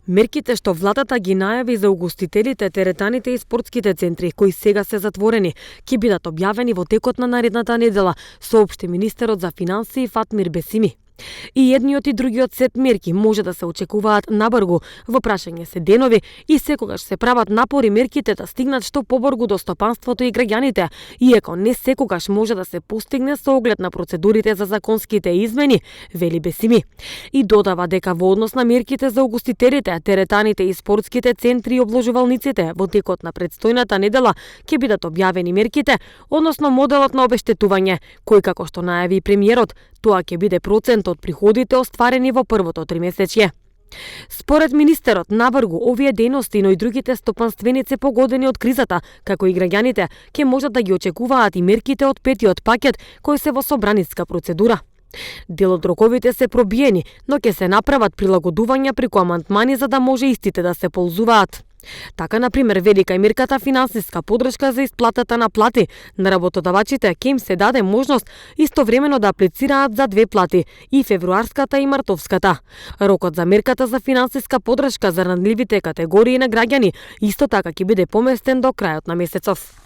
Мерките што владата ги најави за угостителите, теретаните и спортските центри, кои сега се затворени, ќе бидат објавени во текот на наредната недела, соопшти министерот за финансии Фатмир Бесими. И едниот и другиот сет мерки може да се очекуваат набргу, во прашање се денови и секогаш се прават напори мерките да стигнат што побргу до стопанството и граѓаните, иако не секогаш може да се постигне со оглед на процедурите за законските измени, вели Бесими. И додава дека во однос на мерките за угостителите, теретаните и спортските центри и обложувалниците во текот на претстојната недела ќе бидат објавени мерките, односно моделот на обештетување, кој како што најави премиерот, тоа ќе биде процент од приходите остварени во првото тримесечје. Според министерот, навргу овие дејности, но и другите стопанственици погодени од кризата, како и граѓаните, ќе можат да ги очекуваат и мерките од петиот пакет кои се во собраниска процедура. Дел од роковите се пробиени, но ќе се направат прилагодувања преку амандмани за да може истите да се ползуваат. Така, например, велика и мерката финансиска подршка за исплатата на плати на работодавачите ќе им се даде можност истовремено да аплицираат за две плати, и февруарската и мартовската. Рокот за мерката за финансиска подршка за ранливите категории на граѓани исто така ќе биде поместен до крајот на месецов.